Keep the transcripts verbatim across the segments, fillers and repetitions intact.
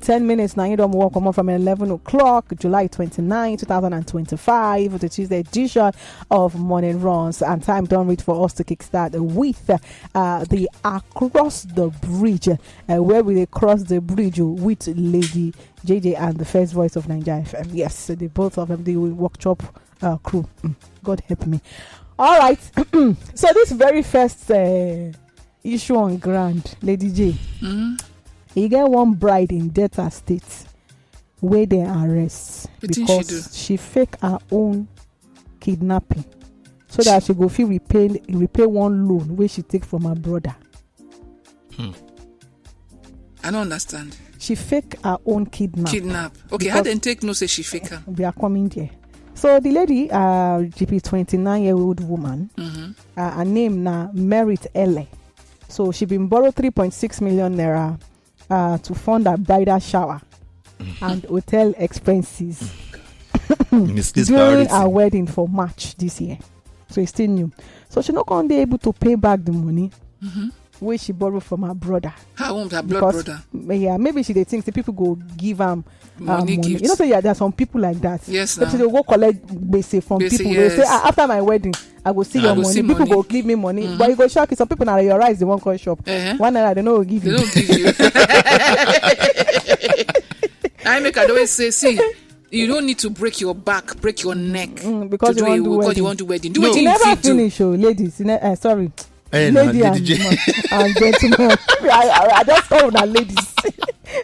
Ten minutes now, you don't walk come from eleven o'clock, July twenty-nine, two thousand and twenty-five, the Tuesday edition of Morning Runs. And time don't reach for us to kickstart with uh, the Across the Bridge, uh, where we dey cross the bridge with Lady J J and the first voice of Nigeria F M. Yes, the both of them, they will workshop uh, crew. Mm, God help me. All right. So this very first uh, issue on ground, Lady J, you get one bride in Delta State where they arrest Wetin she because do? She fake her own kidnapping so that she go fit repay repay one loan wey she take from her brother. I don't understand. She fake her own kidnap. Kidnap. Okay, how Because- dem take know say she fake am? We are coming there. So the lady, uh, G P twenty-nine year old woman, uh, her name na Merit Ele. So she been borrow three point six million naira uh, to fund her bridal shower and hotel expenses Misplaced during priority. Her wedding for March this year. So it's still new. So she no come dey able to pay back the money wey she borrow from her brother. Her own, her blood Because brother. Yeah, maybe she dey think say people go give am uh, Money money. Gift. You know, say yeah, there are some people like that. Yes, Maybe now. She dey go collect gbese from Gbese, people. They say yes. Ah, after my wedding, I go see I your go money. See People money. Go give me money, but you go shock it. Some people na your rice they won't come shop. Uh-huh. One naira they no go give They you. Don't give you. I make I always say, see, you don't need to break your back, break your neck Mm, because to you do wan it do because wedding. You want to wedding. Do No. what It you never fit do. Finish, oh, ladies. You ne- uh, sorry, Eh, na lady and, Lady J. And gentleman. I, I, I just call una ladies,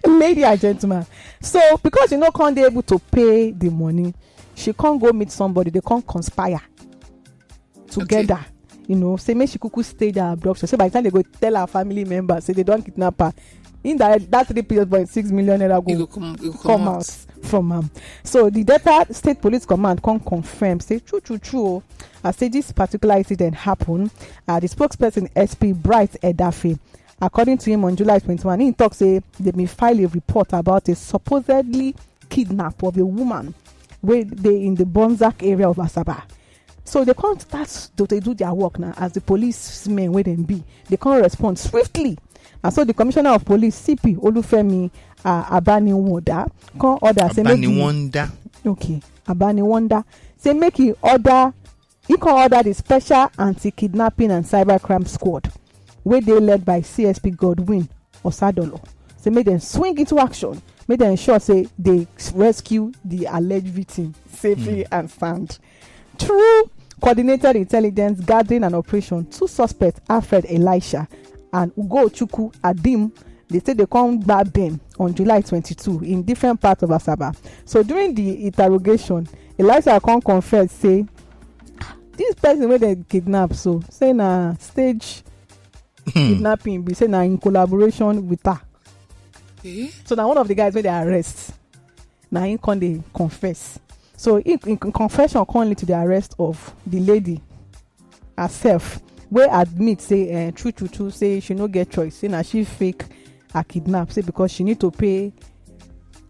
lady and gentleman. So because you no come dey able to pay the money, she can't go meet somebody. They can't conspire together. You know, say make she kuku stage her abduction. So by the time they go tell her family members, say they don't kidnap her. In that that three point six million naira You go go come, you go come come out from am. So the Delta State Police Command come confirm say true, true, true. I say this particular incident happen. Uh, the spokesperson S P Bright Edafe, according to him on July twenty-one, he talk say they may file a report about a supposedly kidnap of a woman wey dey in the Bonzak area of Asaba. So they come start to dey do their work now as the policemen wey dem be. They come respond swiftly. And so the commissioner of police, C P Olufemi uh, Abaniwonda, come order say make the- Abaniwonda. Okay, Abaniwonda say make he order. He come order the special anti-kidnapping and cybercrime squad, wey dey led by C S P Godwin Osadolo. Say make dem swing into action. Make dem ensure say they rescue the alleged victim safely and sound. Through coordinated intelligence gathering and operation, two suspects, Alfred Elisha and Ugochukwu Adim, they say they come grab them on July twenty-two in different parts of Asaba. So during the interrogation, Elisha come confess say this person wey dem kidnap so say na stage kidnapping be say na in collaboration with her. Eh? So na one of the guys wey dem arrest na him come dey confess. So in, in confession come lead to the arrest of the lady herself, wey admit say eh, true true true say she no get choice, say na she fake her kidnap, say because she need to pay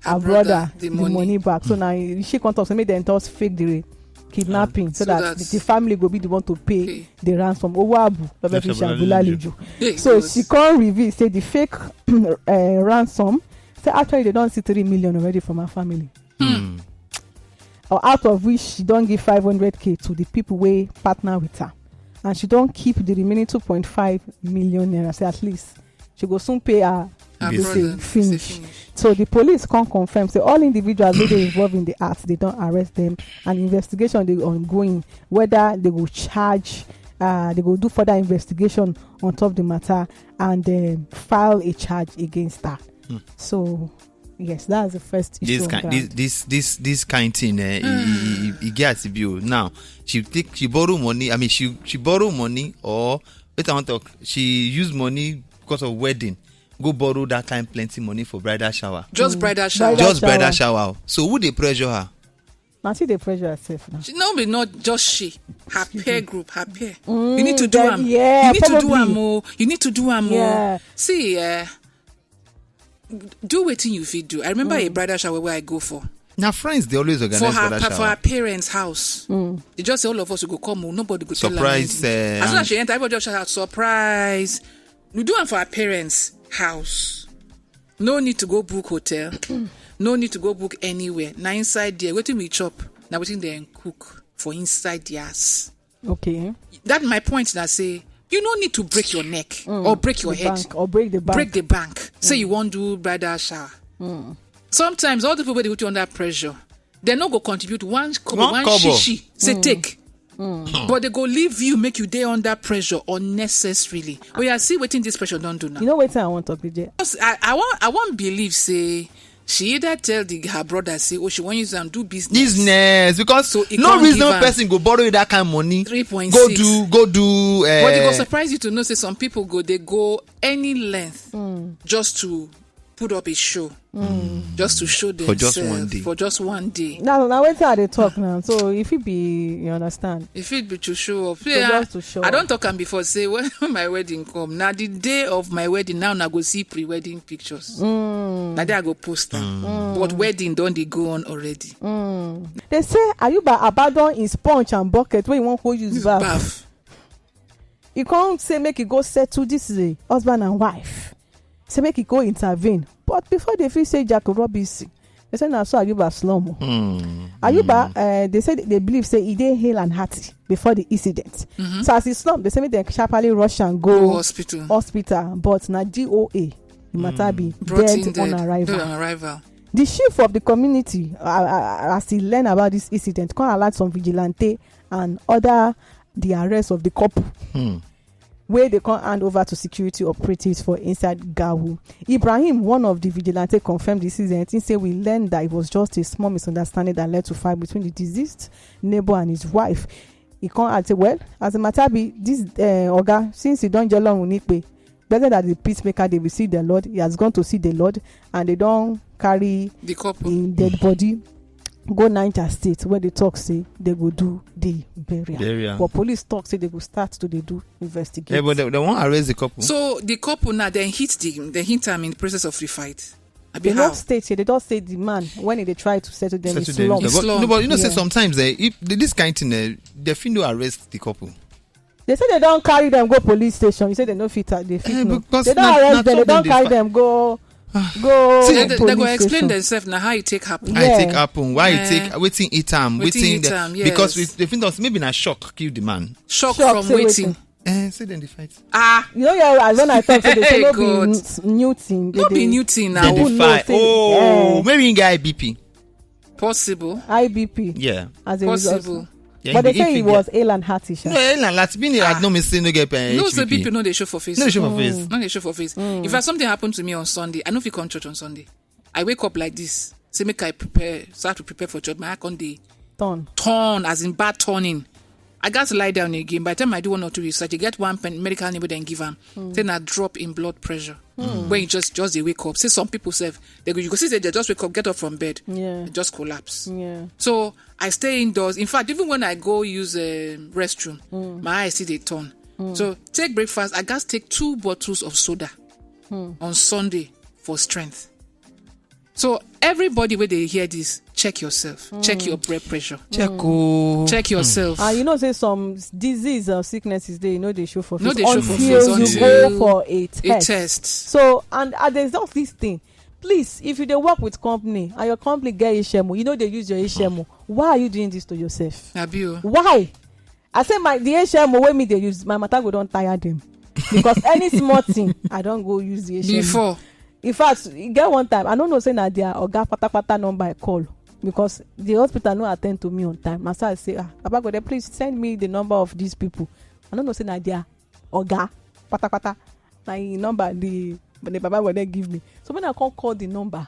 her Her brother, brother the, the money. Money. Back. So now she come talk say make dem just fake the kidnapping so, So that, that the family go be the one to pay Pay. The ransom. Owó ààbò lọ́fẹ́ fi Lọ́fẹ́ fi ṣàbúlálejò. Hey, So God. She come reveal say the fake uh, ransom, say actually they don see three million already from her family. Or out of which she don give five hundred k to the people wey partner with her, and she don keep the remaining two point five million naira. Say at least she go soon pay her Her gbese brother, finish. Gbese finish. So the police come confirm say all individuals wey dey involved in the act, they don arrest them, and investigation dey ongoing whether they go charge, uh, they go do further investigation on top the matter and um, file a charge against her. So yes, that's the first issue. This On kind, ground. this, this, this, this kind thing, eh, e, e, e, e get as e be o. Now she take, she borrow money. I mean, she she borrow money, or wait, I want talk. She use money because of wedding. Go borrow that kind plenty money for bridal shower. Just bridal shower. Bridal Just bridal shower. Shower. So who dey pressure her? Now she dey pressure herself now. She no be not just she, her peer group, her peer. Mm, You need to do then, am. yeah, You need to do probably. Am o. You need to do am o. Yeah. See, uh, do wetin you fit do. I remember a bridal shower where I go for. Now friends, they always organize For her, bridal pa- shower. For her parents' house. They just say all of us will go come o. Nobody go tell her Surprise, anything. uh, As soon as and- she enter, everybody just shout out surprise. We do am for her parents' house. No need to go book hotel. No need to go book anywhere. Na inside there, wetin we chop, na wetin dem cook for inside the house. Okay. That my point na say you no need to break your neck or break your The head. Bank or break the bank. Break the bank. Say you wan do bridal shower. Sometimes all the people wey dey put you under pressure, they no go contribute one kobo, One one kobo. Shishi. Say take. But they go leave you, make you dey under pressure unnecessarily. But yeah, see wetin this pressure don do now. You know wetin I wan talk, D J? I, I wan I wan believe say she either tell the her brother say, oh, she wan use am do business. Business, because So e no can't reason give am person go borrow you that kind of money. Three point Go six. Do, go do. But e go Uh, surprise you to know say some people go, they go any length just to put up a show, just to show themselves For just one day. For just one day. Now, now wetin I dey talk now. So if it be, you understand. If it be to show up, just to show I up. Don't talk am before. Say when my wedding come, now the day of my wedding, now na go see pre-wedding pictures. Now there I go post them. But wedding don dey go on already. They say Ayuba abandon him sponge and bucket wey he wan go use baff. Baff. He come say make he go settle this, eh, husband and wife. Say make he go intervene. But before they fit say Jack Robinson, they say na so Ayuba slum. Ayuba, uh, they say they believe say he dey hale and hearty before the incident. So as he slump, they say make dem sharply rush and go Go hospital. Hospital, but na D O A the matter be Brought dead in on dead. arrival. Dead on arrival. The chief of the community, uh, uh, as he learn about this incident, come alert some vigilante and order the arrest of the couple wey they come hand over to security operatives for inside Gawo. Ibrahim, one of the vigilante, confirmed this incident. He say we learned that it was just a small misunderstanding that led to fight between the deceased neighbor and his wife. He come add say, well, as the matter be, this uh, oga, since he don get long with Nipe, better that the peacemaker they will see the Lord. He has gone to see the Lord, and they don carry The couple. him dead body go Niger State, where they talk say they go do the burial. Burial. But police talk say they go start to dey do investigate. Yeah, but they, they won't arrest the couple. So the couple now, they hit the they hit am in the process of the fight. I be They how? Not state here. They just say the man, when he dey try to settle them, he Settle them. slump. He But, slump. no, but you know, say Yeah. Sometimes they, if, this kind of thing, uh, they fit no arrest the couple. They say they don carry them go police station. You say they no fit. They fit Eh, no. Because They don na- arrest na them. They something don they carry fi- them go go See, They, they, they go police explain station. Themselves now how it take happen. How it Yeah. take happen? Why it Eh. take? Wetin eat am? Wetin Wetin eat the- am, yes. Because we, they think that maybe na shock kill the man. Shock, Shock, from say waiting. Wetin? Eh, say then they fight. Ah, You know, yeah, as when I talk, say they say Hey, no God. be n- new thing. No be new thing now. Then they Who know fight. say, Oh, eh, maybe in guy B P. Possible. I B P. Yeah. As a Possible. Result. Yeah, But they if- if say he you was get- ill and hearty, sha. No, ill and hearty. Been Ah. I no me say no get uh, No, say H B P. B P no dey show for face. No dey show for face. No dey show for face. If I something happened to me on Sunday, I no fit come church on Sunday. I wake up like this. Say make I prepare, start to prepare for church. My eye come dey Turn. Turn as in bad turning. I got to lie down again. By the time I do one or two research, I get one pen, medical name dem give am. Say na drop in blood pressure. When you just just dey wake up. Say some people sef, they go, you go see say they just wake up, get up from bed, Yeah. just collapse. Yeah. So I stay indoors. In fact, even when I go use a restroom, my eyes still dey turn. So take breakfast. I gats take two bottles of soda on Sunday for strength. So everybody wey dey hear this, check yourself. Check your blood pressure. Check oh. Check yourself. Ah, you know say some s- disease or sicknesses dey, you know, they show for No face dey show for until face you until go for a A test. test. So and, and there's just this thing. Please, if you dey work with company and your company get H M O, you know they use your H M O. Why are you doing this to yourself? Abi o. Why? I say my the H M O wey me dey use, my matter go don tire them. Because any small thing, I don go use the H M O. Before. In fact, e get one time, I no know say na their oga patapata number I call because the hospital no attend to me on time. Na so I say, ah, Baba God, please send me the number of these people. I no know say na their oga patapata. Na him number the the Baba God give me. So when I come call the number,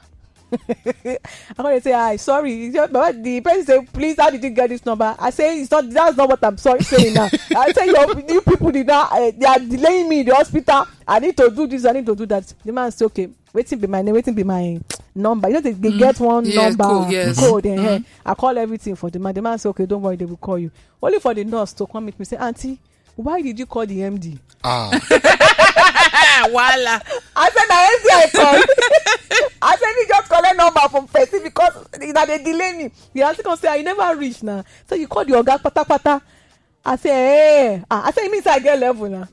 I come dey say, ah, sorry. He say, Baba, the person say, please, how did you get this number? I say, it's not. That's not what I'm sorry saying now. I say, your you people did not. Uh, they are delaying me in the hospital. I need to do this. I need to do that. The man say, okay, wetin be my name? Wetin be my number? You know they, they get one Yeah, number code, yes. Code. Eh, eh. I call everything for the man. The man say, okay, don't worry, they will call you. Only for the nurse to come meet me say, aunty, why did you call the M D? Ah. Wala. I said na M D I call. I said me just collect number from person because na dey delay me. The aunty come say I never reach now. So you call the oga patapata. I say eh. Ah, I say e mean say I get level now.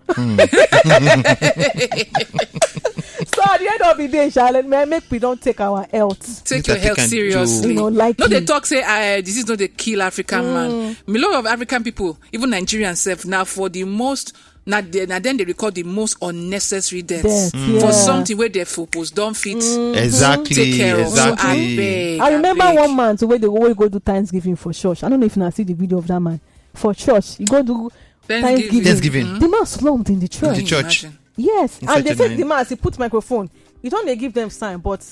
So at the end of the day, Charlotte, man, make we don't take our health. Take Make I your take health am seriously. You know, like No, they it. Talk say uh, disease no dey kill African man. A lot of African people, even Nigerians sef, now for the most, na the- na then they record the most unnecessary deaths Death, yeah. for something where they focus don't fit Exactly. take care of. So Exactly. I beg, I remember beg. One man to where they always go do Thanksgiving for church. I don't know if you see the video of that man for church. He go do Thanksgiving. Thanksgiving. Thanksgiving. The man slumped in the church. In the church. Imagine. Yes, Inside and they church, said man. The man, as he put microphone, he don't dey give them sign, but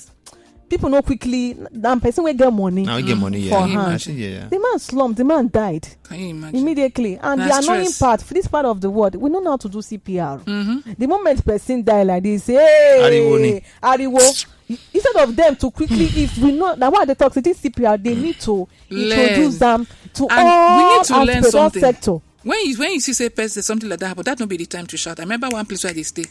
people know quickly. That person will get money. Now we get money. For Yeah. hand. I think, yeah. The man slumped. The man died Can you imagine? Immediately. And Na the annoying stress. Part, for this part of the world, we know how to do C P R. Mm-hmm. The moment person die like this, hey, Ariwo ni. Ariwo. Instead of them to quickly, if we know that what they talk to this C P R, they need to Learn. Introduce them to And all we need to learn aspects, all something. Sector. When you when you see say person something like that happen, that no be the time to shout. I remember one place where they stay.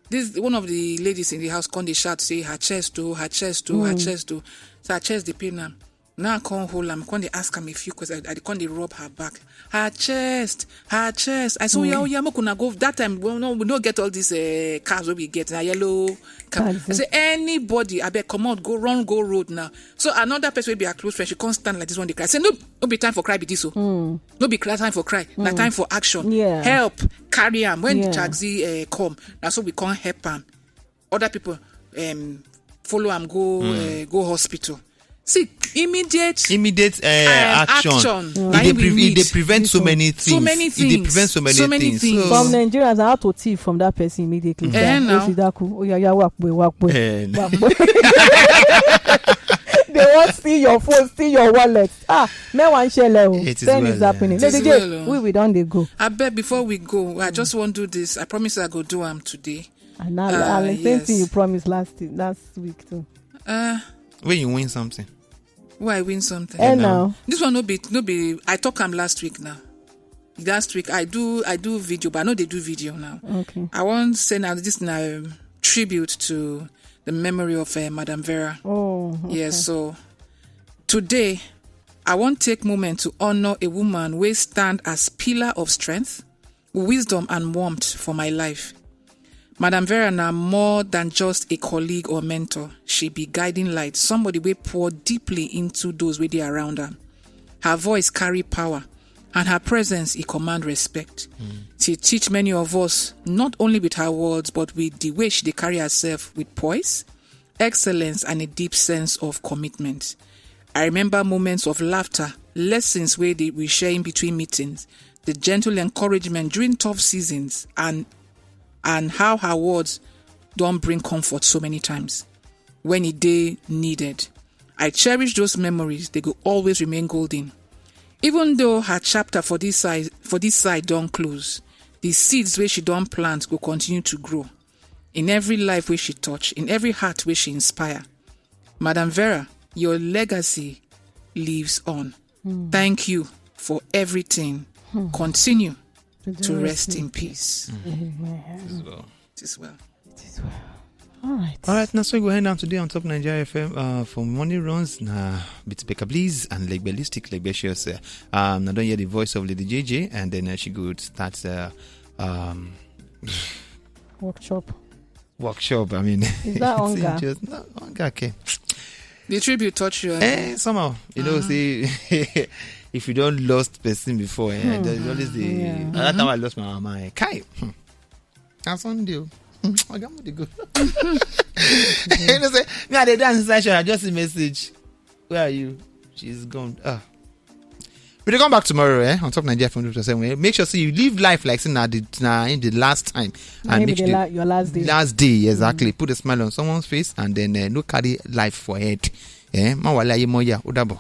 This one of the ladies in the house come dey shout say her chest oh, her chest oh, her chest oh. So her chest dey pain am. Now I come hold am, come dey ask am a few questions. I, I come dey rub her back. Her chest, her chest. I say, oh yeah, oh yeah, make una go. That time we no, we no get all these uh, cars wey we get na yellow car. I say anybody, abeg comot, go run, go road now. So another person wey be her close friend, she come stand like this one dey cry. Say no, no be time for cry be this o. No be cry time for cry. Na time for action. Yeah. Help carry am when the Yeah. taxi uh, come. Na so we come help am. Other people um, follow am go uh, go hospital. See immediate Immediate uh, um, action. action. It Na dey im we pre- it need. dey prevent so many things. So many It dey things. prevent so many So many things. things. So- Some Nigerians are out to thief from that person immediately. Eh, now. Oshidaku, oh yeah, yeah, work boy, work boy. Eh, They want steal your phone, steal your wallet. Ah, me one shell. It is Then well, it's yeah. happening. It is Lady J, well, oh. We we don't dey go. I beg before we go, I just want to do this. I promise I go do am today. And now, Ah, uh, same yes. Thing you promised last last week too. Uh, When you win something. Why I win something? Eh, now. Now. This one no be no be. I talk am last week now. Last week I do I do video, but I know they do video now. Okay. I want to say now this now um, tribute to the memory of uh, Madam Vera. Oh. Okay. Yes, so today I wan take moment to honor a woman wey stand as pillar of strength, wisdom and warmth for my life. Madam Vera na more than just a colleague or mentor. She be guiding light, somebody wey pour deeply into those wey dey around am. Her voice carry power and her presence e command respect. She teach many of us not only with her words but with the way she dey carry herself with poise, excellence and a deep sense of commitment. I remember moments of laughter, lessons wey dey we share in between meetings, the gentle encouragement during tough seasons and and how her words don bring comfort so many times when e dey needed. I cherish those memories, they go always remain golden. Even though her chapter for this side for this side don close, the seeds wey she don plant go continue to grow in every life wey she touch, in every heart wey she inspire. Madam Vera, your legacy lives on. Thank you for everything. Continue to rest in peace. As well. It is well. It is well. All right. All right, now so we go hang down today on Top Nigeria F M uh, for morning runs. Now, Bitibeka Please and Legbelistic Legbecious. Uh, um, I don't hear the voice of Lady J J, and then uh, she could start uh, um, Workshop. workshop. I mean, Is that it's hunger? Just, no, hunger, okay. The tribute touch you. Eh, somehow, you know, see, if you don't lost person before, eh, there's always the. Yeah. That time I lost my mama. Eh, Kai. Hmm. Na Sunday o. Hmm, oga, mo dey go. You know say me I dey dance inside shower, I just see message. Where are you? She's gone. Ah. We dey come back tomorrow, eh? On Top Nigeria from seven. Make sure say you live life like say na the na in the last time. Maybe make the sure la- your last day. Last day, exactly. Put a smile on someone's face and then uh, no carry life for head. Eh? Ma wale aye moya. Ó dàbọ̀.